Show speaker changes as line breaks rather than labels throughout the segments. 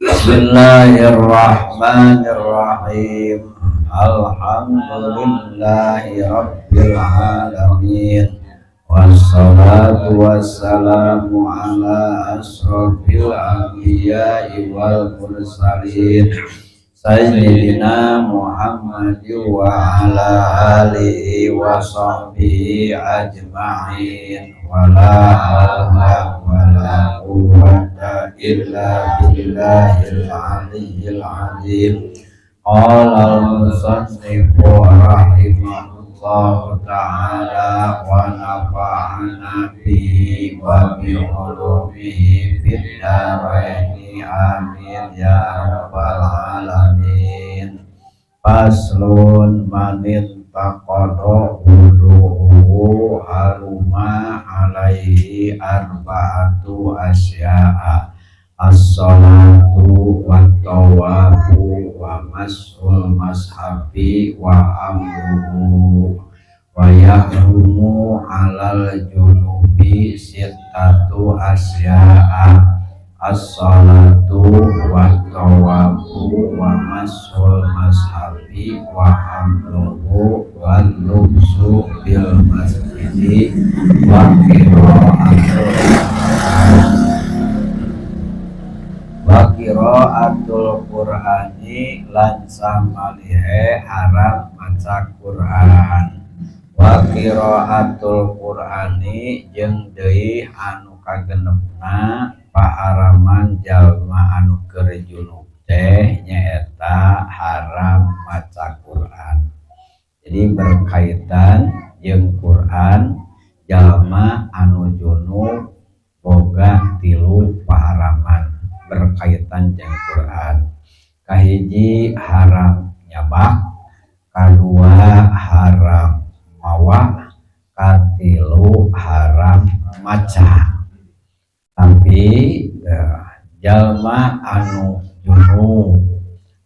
Bismillahirrahmanirrahim. Alhamdulillahi rabbil alamin. Wassalatu wassalamu ala asrofil anbiya'i wal mursalin Sayyidina Muhammad wa ala alihi wa sahbihi ajma'in. Wala hawla wala quwwata illa billahil aliyyil azim. Qala al-musannifu rahimahullahu ta'ala wa nafa'ana bihi wa bi ulumihi fid dharaini, amin ya rabbal alamin. Faslun. Manin taqada wudu'uhu haruma alaihi arba'atu asya'a: as-salatu wa tawafu wa mas'ul mashafi wa amruhu. Wa yahrumu alal junubi sittatu asya'a: as-salatu wa tawafu wa mas'ul mashafi wa hamluhu wa lubsu bil masjidi wa qiraatul Qur'ani, lan samalihe haram maca Quran. Wa qiraatul Qur'ani, jeung deui anu kagenepna paharaman jalma anu keur junub teh nyaeta haram maca Quran. Jadi berkaitan jeung Quran, jalma anu junub boga tilu paharaman berkaitan jeung Quran. Kahiji, haram nyabak. Kadua, haram mawa. Katilu, haram maca. Tapi jalma anu junub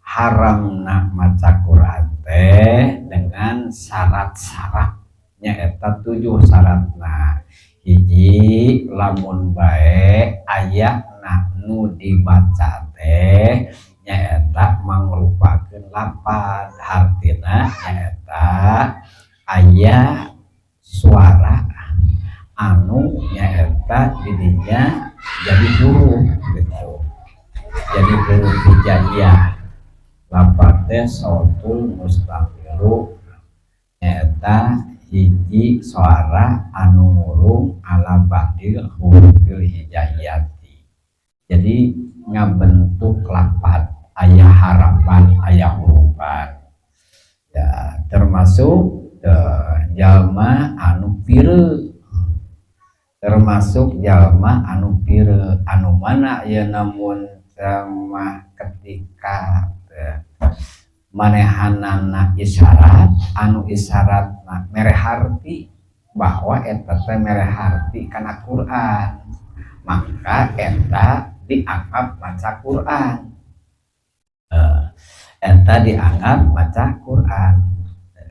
haramna maca Quran teh dengan syarat-syarat, nyaeta tujuh syaratna. Hiji, lamun bae ayatna nu dibaca teh nyaeta mangrupakeun lapad, hartina nyaeta aya suara anu nyaeta didinya jadi huruf gitu, jadi huruf hijaiyah. Lapad teh sautul mustaqilu, nyaeta hiji suara anu ngurung ala ba'dil hurufil hijaiyati, jadi ngabentuk lapad, aya harapan, aya hurufan ya. Termasuk jalma anu pire, termasuk jalma anu pire anu mana ya, namun sama ketika manehanana isyarat, anu isyarat mere harti bahwa eta teh mere harti kana Quran, maka eta dianggap maca Quran. Eta dianggap maca Quran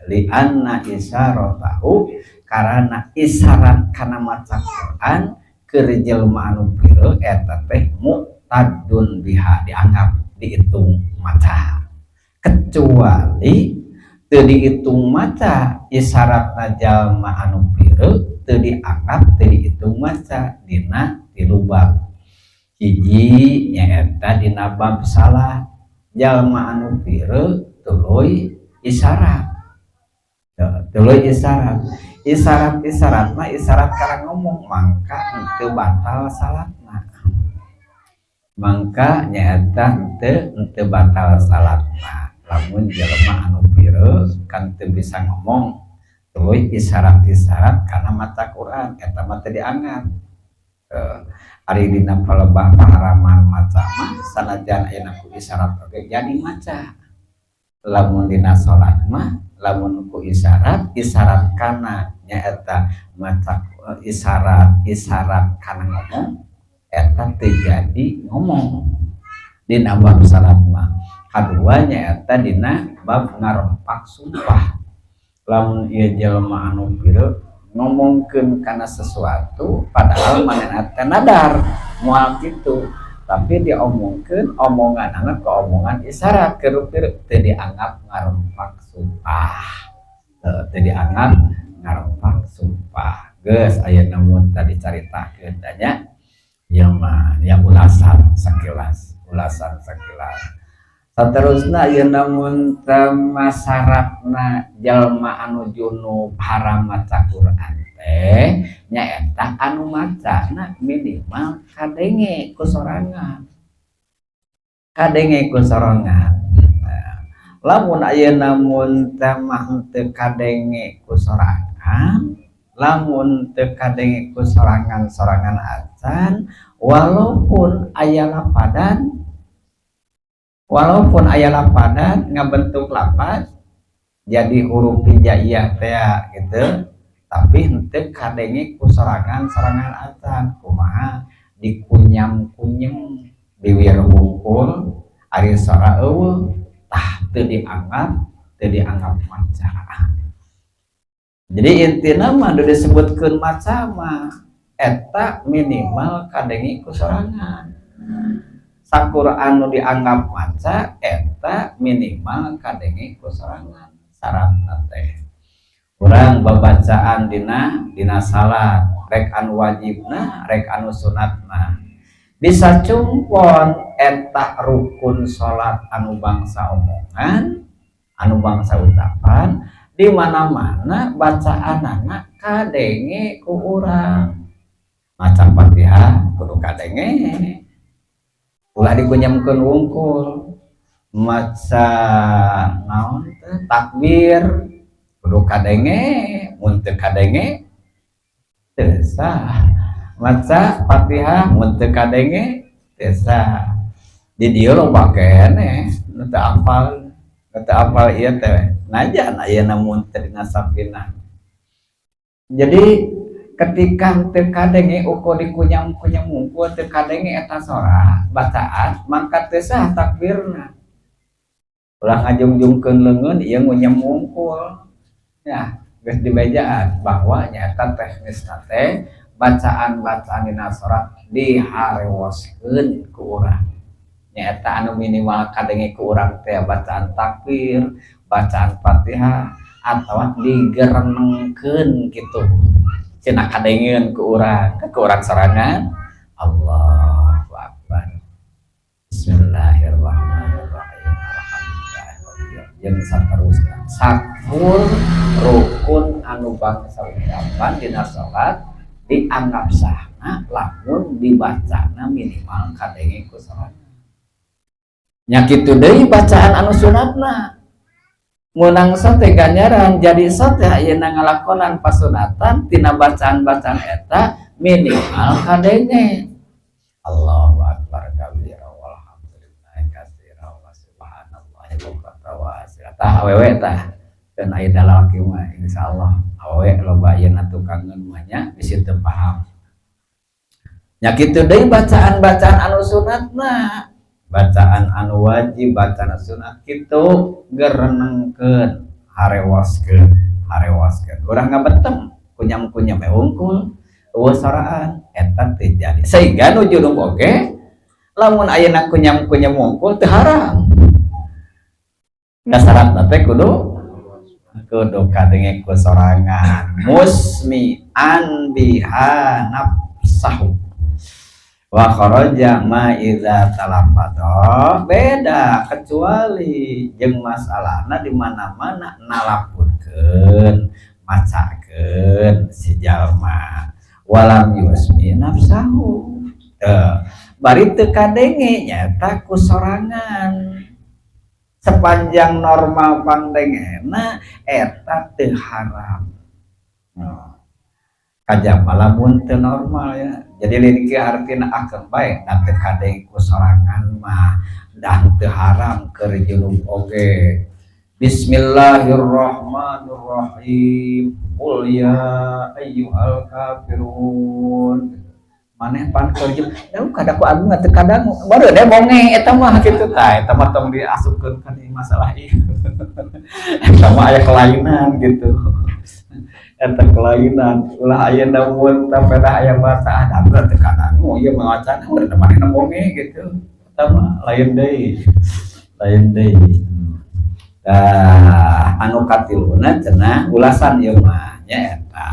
lianna isyaratahu, karena isyarat kana maca Quran keur jelema anu pire eta teh mu'taddun biha, dianggap dihitung maca. Kecuali teu dihitung maca, isyaratna jalma anu pire teu dianggap, teu dihitung maca dina tilu bab. Hiji, nyaeta dina bab salat. Jalma anu pire tuluy isyarat, tuluy isyarat, isyarat isyarat mah isyarat karena ngomong, mangka henteu batal salatna, mangka nyaeta henteu batal salatna. Lamun jelema anu pire kan teu bisa ngomong, tuluy isyarat-isyarat karena maca Quran, eta mah teu dianggap. Ari dina palebah paharaman maca mah, sanajan aya ku isyarat oge jadi maca. Lamun dina salat mah, lamun ku isyarat, isyarat kana nyaeta maca, isyarat isyarat kana ngomong, eta teu jadi ngomong dina bab salat mah. Kadua, nyaeta dina bab ngarompak sumpah. Lamun ieu jelema anu pire ngomongkeun kana sesuatu padahal manehna teh nadar moal kitu, Tapi diomongkeun omongan anak ke omongan isyarat ke teu dianggap ngarempak sumpah, teu dianggap ngarempak sumpah. Geus, ayeuna mun tadi caritakeun tanya ieu mah ya ulasan sakilas, ulasan sakilas. Saterusna ayeuna mun teh syaratna jalma anu junub haram maca Quran teh nyaeta anu macana minimal kadenge ku sorangan, kadenge ku sorangan. Nah, lamun ayeuna mun teh mah teu kadenge ku sorangan, lamun teu kadenge ku sorangan sorangan acan, walaupun aya lapadan, walaupun aya lapadan ngabentuk lapad jadi huruf hijaiyah teh gitu, tapi henteu kadenge ku sorangan sorangan acan. Kumaha? Dikunyam-kunyem biwir wungkul, ari sora euweuh, tah teu dianggap maca. Jadi intina mah nu disebutkeun maca mah eta minimal kadenge ku sorangan. Saquran nu dianggap maca eta minimal kadenge ku sorangan syaratna teh. Urang babacaan dina dina salat, rek anu wajibna, rek anu sunatna, bisa cumpon eta rukun salat anu bangsa omongan, anu bangsa ucapan, di mana-mana bacaanana kadenge ku urang. Maca Fatihah kudu kadenge, ulah dikunyamkeun wungkul. Maca naon teh, takbir kudu kadenge, mun teu kadenge teu sah. Maca Fatihah mun teu kadenge teu sah. Di dieu loba keneh nu teu apal, nu teu apal ieu teh najan ayeuna mun teu dina sapina. Jadi ketika teu kadenge, ukur dikunyam-kunyam wungkul teu kadenge eta sora bacaan, maka teu sah takbirna. Ulah ngajungjungkeun leungeun ieu ngunyam wungkul ya. Geus dibejaan bahwa nyata teknis teh bacaan-bacaan dina salat diharewoskeun ku urang, nyaeta anu minimal kadenge ku urang teh bacaan takbir, bacaan Fatihah, atau digerenengkeun kitu cenah kadengeun ku urang sorangan. Allahu akbar, bismillahirrahmanirrahim, alhamdulillah, jeung saterusna. Sakur rukun anu bangsa ucapan dina salat dianggap sahna lamun dibacana minimal kadenge ku salat. Nya kitu deui bacaan anu sunatna. Menang sate ganjaran jadi sate ayeuna ngalakonan pasunatan tina bacaan-bacaan eta minimal kadenge. Allahu akbar kabira walhamdulillah katsira wa subhanallahi bukratan wa asila. Tah, awewe tah keun aya lalaki mah insyaallah awewe loba ayeuna tukangeun mah nya bisi teu paham. Nya kitu deui bacaan-bacaan anu sunatna, bacaan anu wajib, bacaan sunat kitu gerenengkeun, harewoskeun, harewoskeun. Urang ngabetem kunyam-kunyam we wungkul, euweuh soraan, eta teu jadi. Sehingga nu junub oge lamun ayeuna kunyam-kunyam wungkul teu haram. Da syaratna teh kudu kudu kadenge ku sorangan, musmi'an biha nafsahu wa kharaja ma idza talaffadha. Beda kecuali jeung masalahna di mana-mana nalaputkeun, macakeun si jalma walam yusmi nafsahu. Teu bari teu kadenge nyaeta ku sorangan, sepanjang normal pangdengena eta teu haram. No. Kajaba lamun teu normal ya. Jadi lain kieu artina, akeun bae da teu kadenge ku sorangan mah dah teu haram keur junub oge. Bismillahirrahmanirrahim. Qul ya ayyuhal kafirun. Maneh pan keur junub, da kada ku agung teu kadangu. Baru deh bonge eta mah kitu tah, eta mah tong diasupkeun ka masalah ieu. Eta mah aya kelainan gitu. Eta kelainan ulah ayeuna mun teh pedah aya bahasa ada teu kadangu ieu mah macana udah manehna bonge gitu. Eta mah lain deui, lain deui. Tah, anu katiluna cenah ulasan ieu mah nyaeta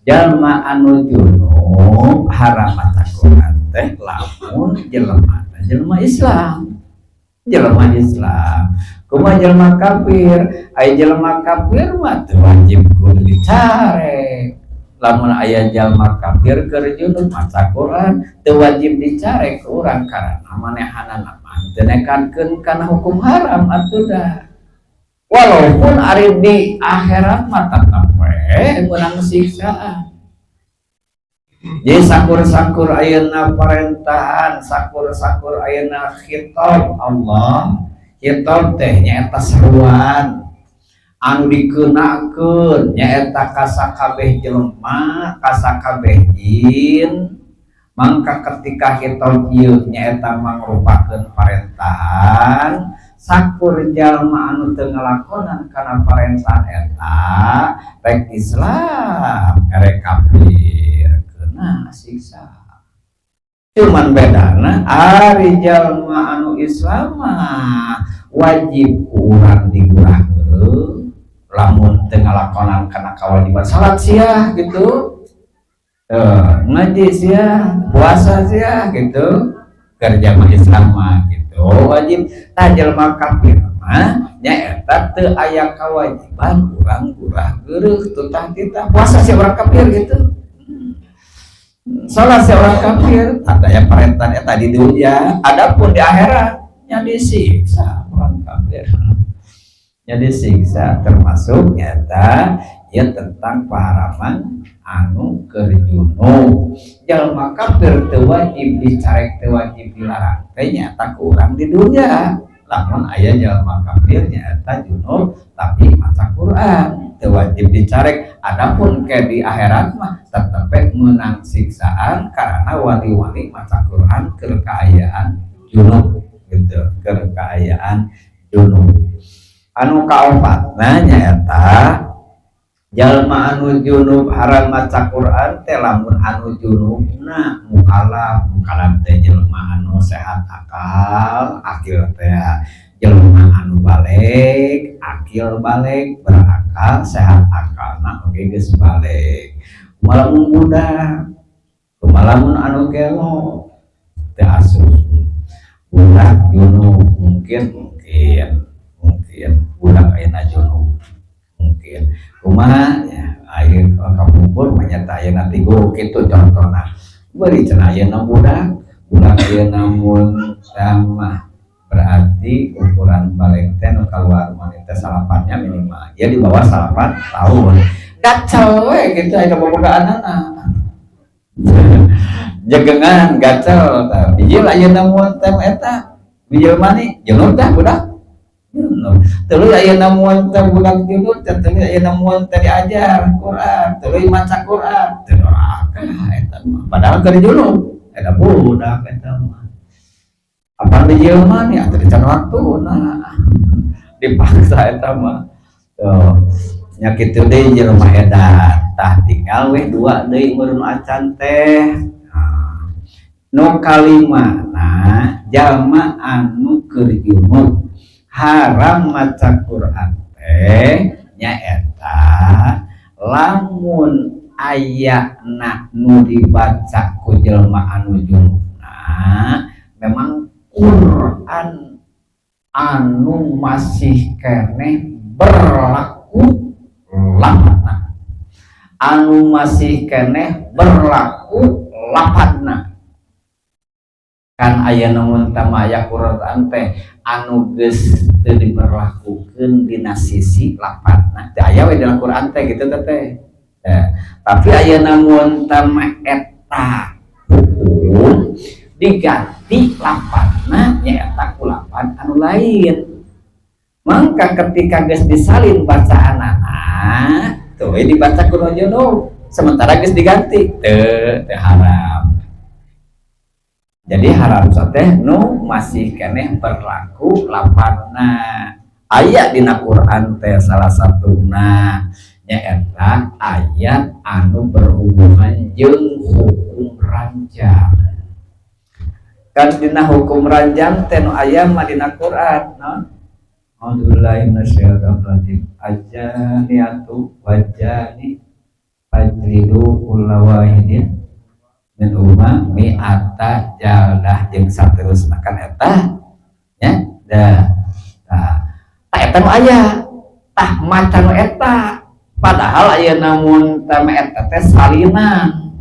jalma anu junub haram maca Quran teh lamun jelema jelema Islam, jelema Islam. Kumaha jelema kafir? Aya jelema kafir mah teu wajib kudu dicarek. Lamun aya jalma kafir keur junub maca Quran, teu wajib dicarek ku urang karena manehanana mah teu nekankeun kana hukum haram atuh dah. Walaupun ari di akhirat mah tetep we meunang siksaan. Jadi sakur-sakur ayeuna parentahan, sakur-sakur ayeuna khitab Allah, khitab teh nyaeta seruan anu dikenakeun nyaeta ka sakabeh jelema, ka sakabeh jin. Mangka ketika khitab ieu nyaeta mangrupakeun parentahan, sakur jalma anu teu ngalakonan kana parentahan eta, rek Islam rek kafir, kena siksa. Cuman bedana ari jalma anu Islam mah wajib ku urang digurah heureuh lamun teu ngalakonan kana kewajiban salat sia gitu, ngaji sia, puasa sia gitu. Kerja mah Islam mah gitu wajib. Tah, jelema kafir mah nyaeta teu aya kewajiban urang gurah geureuh, tutah titah puasa si orang kafir gitu, salat si orang kafir ada ya perintah eta di dunia. Adapun di akhirat nya disiksa orang kafir, nya disiksa. Termasuk nyata ya tentang paharaman anu keur junub, jalma kafir teu wajib dicarek, teu wajib dilarang teh nyata ku urang di dunia. Lamun aya jalma kafir nyata junub tapi maca Quran, teu wajib dicarek. Adapun ke di akhirat mah tetep menang siksaan karena wani-wani maca Quran keur kaayaan junub gitu, keur kaayaan junub. Anu kaopatna nyaeta jalma anu junub haram maca Quran teh lamun anu junubna mukalaf. Mukalaf teh jelema anu sehat akal, akil teh jelema anu balig, akil balig, berakal, sehat akalna oge geus balig. Lamun budak, lamun anu gelo teh asup. Budak junub mungkin, mungkin, mungkin budak ayeuna junub mungkin kumaha ya. Ayeuna kapungkur mah nyata ayeuna ti guru kitu contohna beri cenah. Ayeuna budak, budak ayeuna mun mah berarti ukuran balig teh nu keluar wanita salapannya minimal ya di bawah 9 tahun. Kacau we gitu, aya bobogaan anak jegengan gacel tah. Bijil ayeuna mun teh eta bijil mani junub tah budak junub. Tuluy ayeuna mun teh budak junub teh, tuluy ayeuna mun teh diajar Quran, tuluy maca Quran, teu doraka eta mah, padahal keur junub eta budak. Eta mah apa bijil mani atuh can waktu, nah dipaksa eta mah. Tuh nya kitu deui jelema edan. Tah, tinggal weh dua deui meureun acan teh. Nu kalima, nah, jalma anu keur junub haram maca Quran teh nyaeta lamun ayana nu dibaca ku jelema anu junubna memang Quran anu masih keneh berlaku lapadna, anu masih keneh berlaku lapadna. Kan aya namun tama aya Quran teh anu geus teu diberlakukeun dina sisi lapadna, teu aya we dina Quran teh gitu teh teh. Tapi aya namun tama eta hukum diganti lapadna nyaeta ku lapad anu lain. Mangka ketika geus disalin bacaanana tuh dibaca ku nu junub sementara geus diganti, teu teu haram. Jadi haram teh nu masih keneh berlaku lapadna. Aya dina Quran teh salah satuna Nyaeta ayat anu berhubungan jeung hukum ranjam. Kan dina hukum ranjam teh nu aya mah dina Quran, naon? A'udzubillahi minasyaitonir rajim. Azzaniyatu wazzani fajlidu kulla wahidin minhuma mi'ata jaldah jeung saterusna, kan eta nya. Dah, tah eta nu aya, tah maca nu eta. Padahal aya mun tama eta teh salinan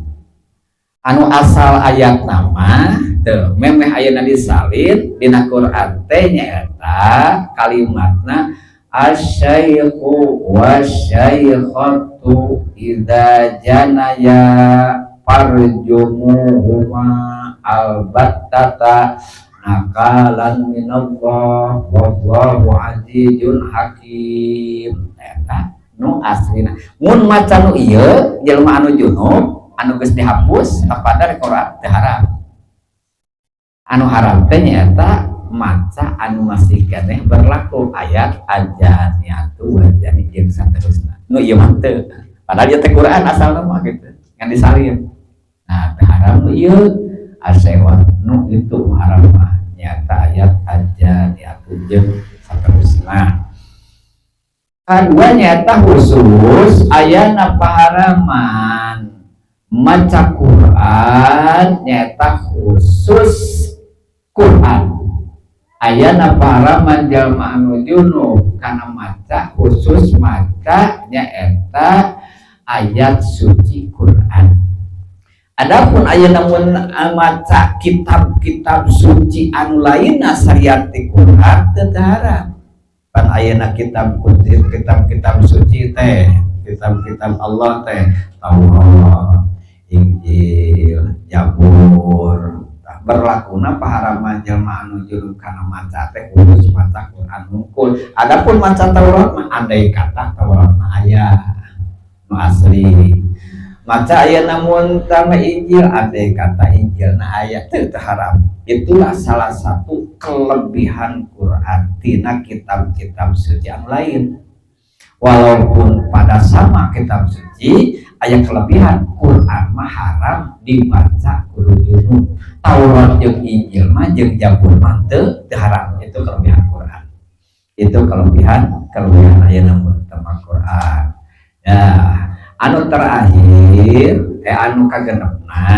anu asal ayat nama teu memeh ayeuna disalin dina Quran teh, nyaeta kalimatna asyaikhu wasyaikhatu idza janaya farjumuhuma albattata nakalan minallah wallahu azizun hakim. Eta nu aslina. Mun maca nu ieu, jelema anu junub anu geus dihapus kepada Quran teh haram. Anu haram teh nyaeta maca anu masih keneh berlaku ayat azzaniyatu wazzani jeung saterusna. Nu ieu mah teu, padahal ieu teh Quran asalna mah gitu, ngan disalin. Nah, teh haram nu ieu asewa, nu itu haram mah nyata ayat azzaniyatu jeung saterusna. Kadua, nyata khusus ayana paharaman maca Quran, nyata khusus Quran. Ayana paharaman jalma anu junub kana maca, khusus maca nyaeta ayat suci Quran. Adapun aya namun maca kitab-kitab suci anu lainna salian ti Quran teu haram. Pan ayeuna kitab kitab-kitab suci teh, kitab-kitab Allah teh Taurat, Injil, Jabur. Tah, berlakuna paharaman jelma anu junub kana maca teh khusus maca Quran hungkul. Adapun maca Taurat mah, andai kata Taurat mah aya nu asli, maca aya namun tama Injil, andai kata Injil na aya, teu haram. Itulah salah satu kelebihan Quran tina kitab-kitab suci yang lain. Walaupun pada sama kitab suci, aya kelebihan Quran mah haram dibaca kudu junub. Taurat jeung Injil mah jeung Jabur mah teu haram. Itu kelebihan Quran. Itu kelebihan kelebihan aya namun tema Quran ya. Anu terakhir, anu kagenepna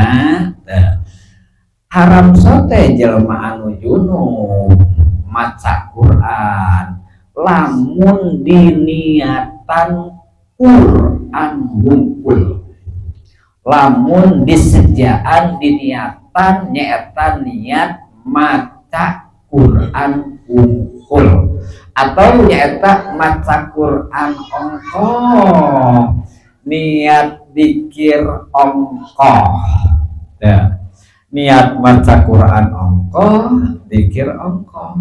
teh, haram sote jelema anu junub maca Quran lamun diniatan Quran hungkul, lamun disediaan diniatan nyaeta niat maca Quran hungkul atau nyaeta maca Quran ongkoh, niat dikir ongkoh ya. Niat maca Quran ongkoh, dikir ongkoh,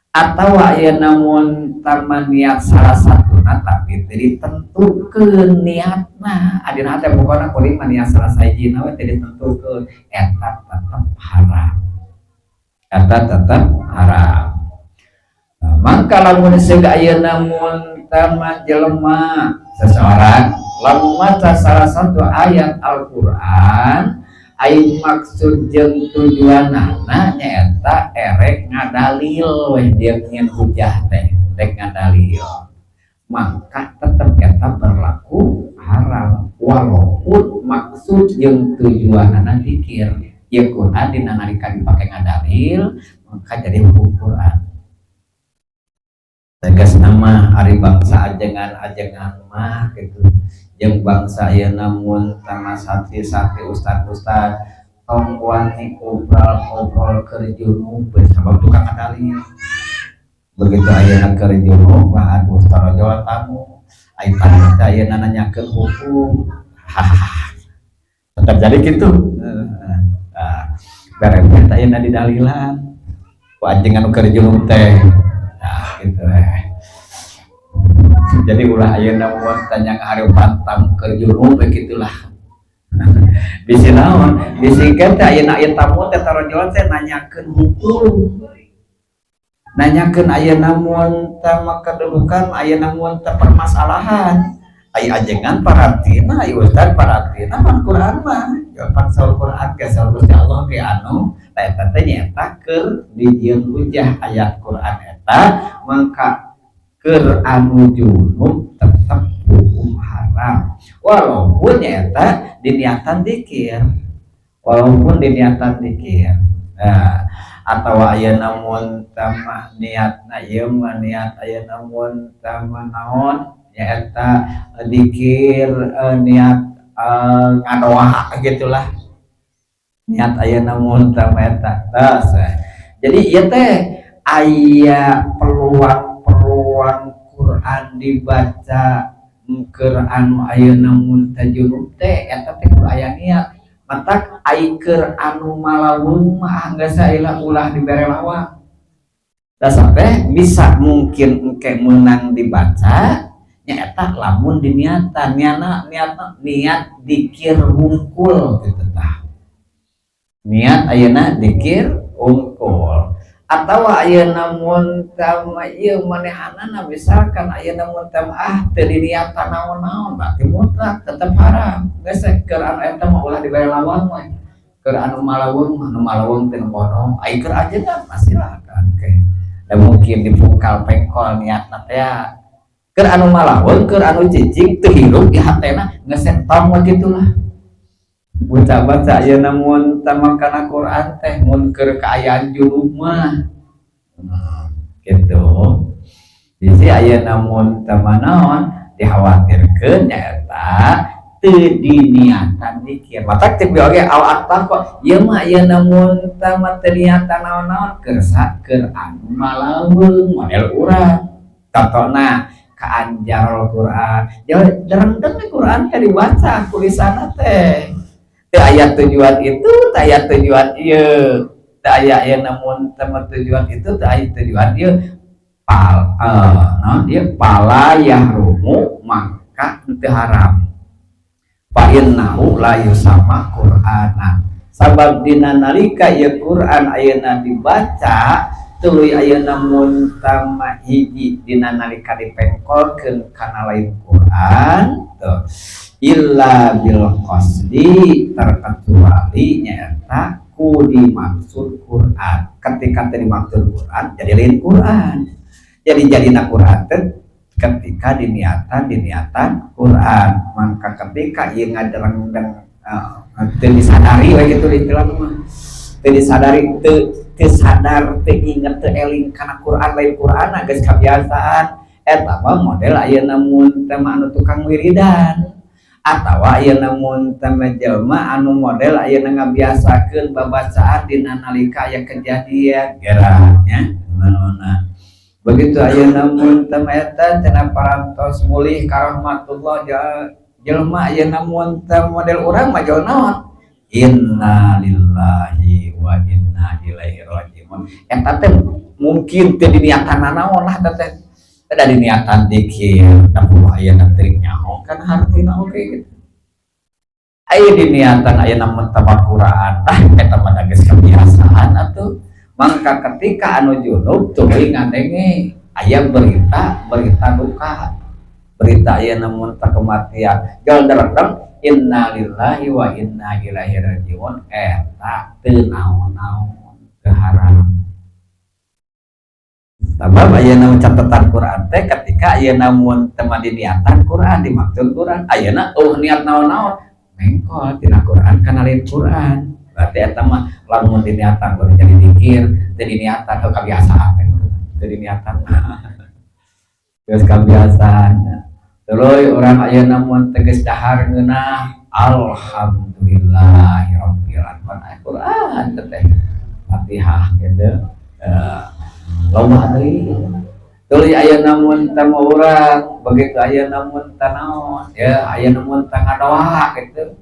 atau aya namun tama niat salah satuna tapi teu ditentukeun niatna. Adina teh pokona kuring mah niat salah sahijina we, teu ditentukeun, eta tetep haram, eta tetep haram. Nah, mangka lamun seug ayeuna mun tama jelema seseorang lamun maca salah satu ayat Al-Qur'an, ai maksud jeung tujuanana nyaeta erek ngadalil weh, dia ingin hujah teh rek ngadalil, maka tetap eta berlaku haram walaupun maksud jeung tujuanana dikir. Ya, Quran dina nalika dipake ngadalil maka jadi hukum Quran. Tegas nama ari bangsa ajengan-ajengan mah gitu, jeung bangsa ya, namun tama santri-santri, ustad-ustad, tong wani obrol-obrol keur junub sabab tukang ngadalil. Begitu ayeuna keur junub mah, aduh, tarojol tamu, ai tadi teh ayeuna nanyakeun hukum, tetap jadi gitu. Nah, beres ayeuna didalilan ku ajengan nu keur junub teh. Nah, gitu eh. Jadi ulah ayeuna mun tanya ngahareupan tamu keur junub begitulah. Bisi naon? Bisi teh ayeuna aya tamu teh tarojol teh nanyakeun hukum, nanyakeun ayeuna mun teh kedudukan, ayeuna mun teh permasalahan. Ai ajengan parantina, ai ustad parantina pan Quran mah. Ya pan saur Quran ge, saur Gusti Allah ge, anu tah eta teh nyaeta keur dijieun hujah ayat Quran eta. Mangka keur anu junub tetep hukum haram, walaupun nyaeta diniatan dikir, walaupun diniatan dikir. Nah, atau aya mun tamah niatna ieu mah, niat aya mun tamah naon nyaeta dikir, niat ngadoa gitulah, niat aya mun tamah eta. Tah, jadi ieu teh aya peluang-peluang Quran dibaca keur anu ayeuna mun teh junub teh, eta teh kudu aya niat. Matak ai keur anu malawung mah geus saila ulah dibere lawang. Dasar teh bisa mungkin engke meunang dibaca nyaeta lamun diniatan, niatna niatna niat dikir hungkul gitu. Tah, niat ayeuna dikir hungkul atau ayeuna mun tama ieu manehanana, misalkan ayeuna mun tama ah teu diniatan naon-naon, berarti mutlak tetep haram. Geus keur anu eta mah ulah dibere lawang we, keur anu malawung mah, anu malawung teh kono. Ai keur ajengan mah silakan ke da mungkin dipungkal pengkol niatna teh. Keur anu malawung, keur anu cicing teu hirup di hatena, geus tong we gitulah baca-baca ayeuna mun tama kana Quran teh, mun keur kaayaan junub mah gitu. Jadi ayeuna mun tama naon dikhawatirkeun nyaeta teu diniatan dikir. Matak cek oge al aktar kok ieu mah, ayeuna mun tama teu niatan naon-naon, keur keur anu malawung model urang, contona kaanjar Quran, dereng-dereng Quran teh dibaca kulisana teh, teu aya tujuan itu, teu aya tujuan ieu, teu aya ieu, namun teu tujuan itu, teu aya tujuan ieu, pal naon ieu, fala yahrumu, maka teu haram. Fa innahu la yusamma Qur'ana, sabab dina nalika ieu Quran ayeuna dibaca tuluy ayeuna mun tama hiji dina nalika dipengkolkeun kana lain Quran tuh, illa bil qasdi, terkecuali nyaeta ku dimaksud Quran. Ketika teu dimaksud Quran, jadi lain Quran. Jadi jadina Quran teh ketika diniatan diniatan Quran. Maka ketika ieu ngadereng-deng teu disadari we kitu, istilah mah teu disadari, teu teu sadar, teu inget, teu eling kana Quran lain Quran, geus kabiasaan. Eta mah model ayeuna mun teh anu tukang wiridan atawa ayeuna mun teh jelema anu model ayeuna ngabiasakeun babacaan dina nalika aya kejadian geura nya mana. Begitu ayeuna mun teh eta cenah parantos mulih ka rahmatullah jelema, ayeuna mun teh model urang mah jol naon, inna lillahi wa inna ilaihi rajiun. Eta teh mungkin teu diniatan naon lah teh, ada diniatan dikir, tapi ayeuna teh nyaho kan hartina oge gitu. Aya diniatan ayeuna mun teh Quran, ah eta mah geus kebiasaan atuh. Mangka ketika anu junub tuluy ngadenge aya berita berita duka, berita ayeuna mun teh kematian, jol dereng inna lillahi wa inna ilaihi rajiun, eta teu naon-naon, teu haram. Sabab ayeuna catatan Quran teh ketika ayeuna mun teu diniatan Quran, dimaksud Quran, ayeuna euweuh niat naon-naon, mengkol tina Quran kana lain Quran. Berarti eta mah lamun diniatan baru jadi dikir, teu diniatan teu kebiasaan, teu diniatan geus kebiasaan. Tuluy urang ayeuna mun teu geus dahar ngeunah, alhamdulillahirabbil alamin, Quran teh Fatihah gitu. Loba deui. Tuluy ayeuna mun teh urang begitu, ayeuna mun teh naon ya, ayeuna mun teh ngadoa gitu,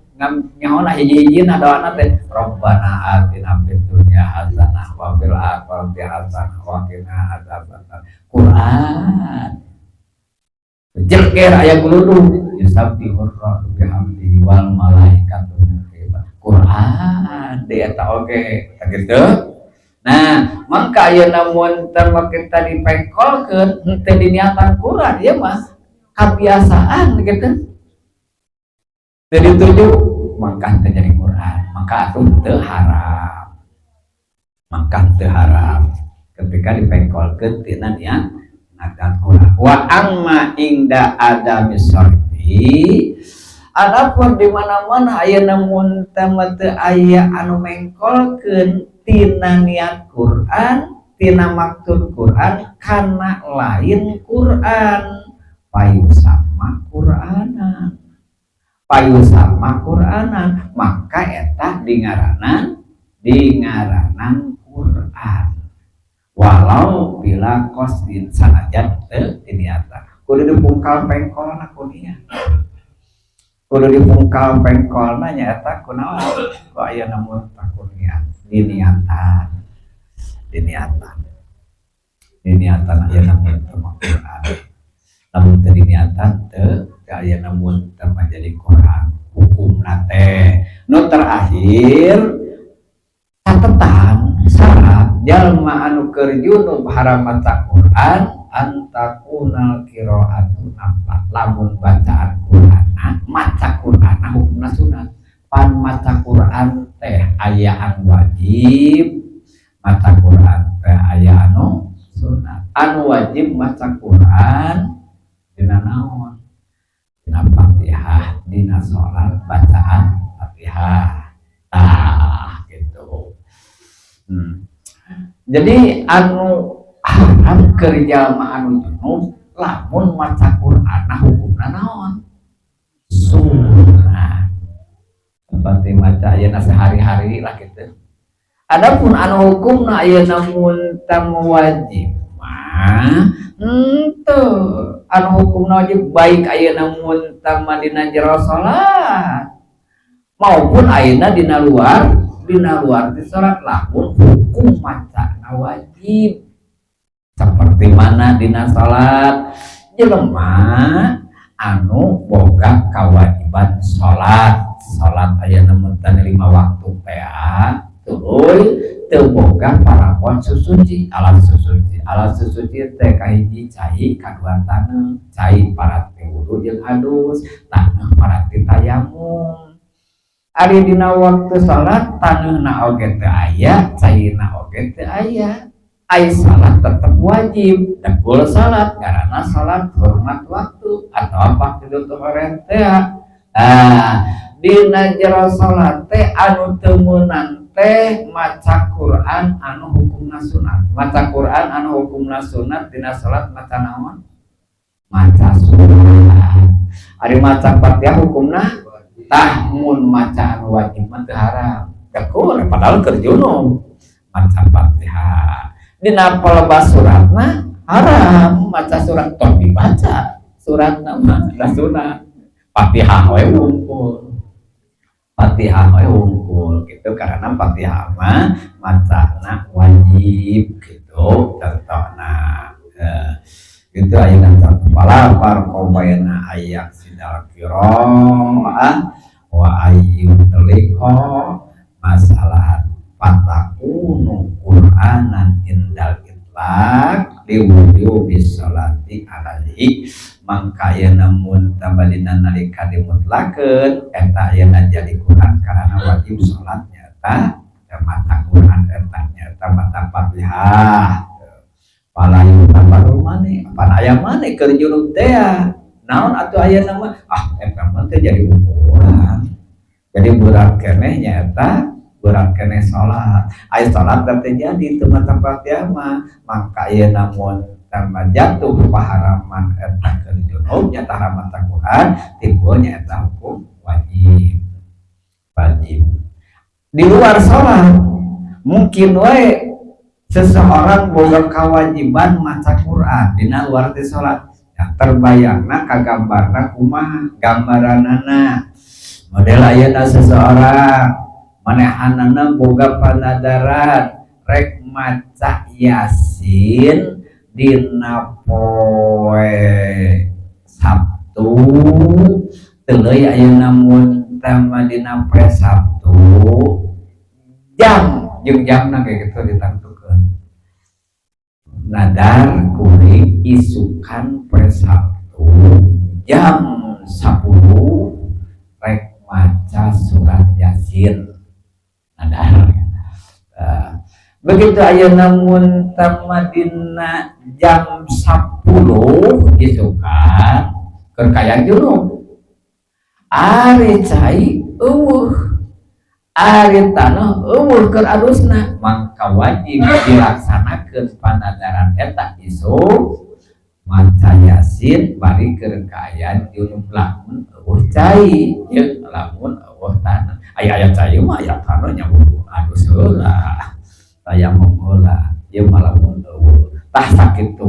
nyahona hiji-hijina doana teh Rabbana atina fid dunya hasanah wa fil akhirati hasanah wa qina adzabannar, Quran. Jelger aya guludug, yusabbihur ra'du bihamdihi wal malaikatu min Quran deui eta oge gitu. Nah, mangka ayeuna mun teh kita dipengkolkeun henteu diniatan Quran ieu mah. Kebiasaan gitu jadi tujuh, maka terjadi Quran, maka itu teu haram. Maka teu haram ketika dipengkolkeun tina niat ngadat Quran. Wa amma inda adami sorfi, adapun di mana-mana aya namun teu aya anu mengkolkeun tina niat Quran, tina maksud Quran karena lain Quran, fayusamma Quranan, fayusamma Quranan, maka eta dingaranan Quran walau bila qasdin, sanajan teu diniatan. Kudu dipungkal pengkolna ku niat, kudu dipungkal pengkolna nyaeta kunaon ku aya namun ku niat, diniatan, diniatan, diniatan aya namun teu Quran. Lamun teu diniatan, teu aya namun teu jadi Quran hukumna teh. Nu terakhir, catatan syarat jalma anu keur junub haram maca Quran an takunal qiraatu naflan. Lamun bacaan Quran, maca Quran hukumna sunat. Pan maca Quran teh aya anu wajib, maca Quran teh aya anu sunat. Anu wajib maca Quran dina naon? Dina Fatihah, dina salat bacaan Fatihah. Tah gitu. Jadi anu haram keur jalma anu junub lamun maca Quran hukumna naon? Sunat, seperti maca ayeuna sehari-hari lah gitu. Adapun anu hukumna ayeuna mun wajib mah henteu. Anu hukumna wajib baik ayeuna mun dina jero salat maupun ayeuna dina luar di salat, lamun hukum macana wajib. Seperti mana dina salat, jelema anu boga kewajiban salat, salat ayeuna mun lima waktu teh, tuluy teu boga parabon susuci, alat susuci. Alat susuci teh kahiji cai, kadua taneuh. Cai parati wudu jeung adus, taneuh parati tayamum. Ari dina waktu salat taneuhna oge teu aya, caina oge teu aya, ai salat tetep wajib, dekul salat karena salat hormat waktu atau apa itu tuh teh. Ah, dina jero salat teh anu teu meunang teh maca Quran anu hukumna sunat. Maca Quran anu hukumna sunat dina salat maca naon? Maca surat. Ari maca Fatihah hukumna, tah mun maca anu wajib mah teu haram, dekul padahal keur junub maca Fatihah. Dina palebah suratna haram maca surat, tong dibaca suratna mah da sunat, Fatihah we wungkul, Fatihah we wungkul gitu, karena Fatihah mah macana wajib gitu contohna. Gitu ayeuna contoh fala farqa baina ayyaqsidal qiraah wa ayyutliqa masalah fatakunu Qur'anan indal itlaq liwujubis sholati alaihi. Mangka ayeuna mun tabadina nalika dimutlakeun eta ayeuna jadi Quran karena wajib salat nyata maca Quran eta nyata maca Fatihah. Fala yu'tabaru mani, pan aya mani keur junub teh naon atuh ayeuna mah? Ah, eta mah teh jadi ukuran, jadi berat keneh nyata, berat keneh salat. Aya salat teh jadi teu maca Fatihah mah. Mangka ayeuna mun tambah jatuh paharaman eta keur junub nyata haram maca Quran, timbulnya eta hukum wajib. Wajib di luar salat mungkin wae seseorang boga kewajiban maca Quran dina luar ti salat ya, terbayangna kagambarna kumaha gambaranana? Model ayeuna seseorang manehanana boga panadaran rek maca Yasin dina poe Sabtu, tuluy ayeuna mun tama dina poe Sabtu jam jeung jamna kayak gitu ditentukeun, nadar kuring isukan poe Sabtu Jam 10 rek maca surat Yasin nadar. Begitu ayeuna muntah dina jam 10 isukan keur kaya junub, ari cai euweuh, ari tanah euweuh keur adusna, maka wajib dilaksanakeun panadaran eta isuk maca Yasin bari keur kaayaan junub, lamun euweuh cai jeung lamun euweuh tanah. Aya aya cai mah, aya tanah nya, adus heula, tayamum heula. Ieu mah lamun euweuh. Tah, sakitu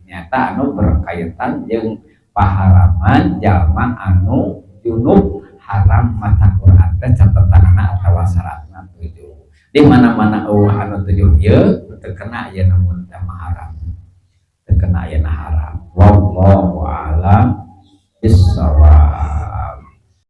nyata anu berkaitan jeung paharaman jalma anu junub haram maca Quran teh. Catatanana atawa syaratna tujuh. Di mana-mana euweuh anu tujuh ieu, teu kena ayeuna mun teh haram, teu kena ayeuna haram. Wallahu a'lam bissawab.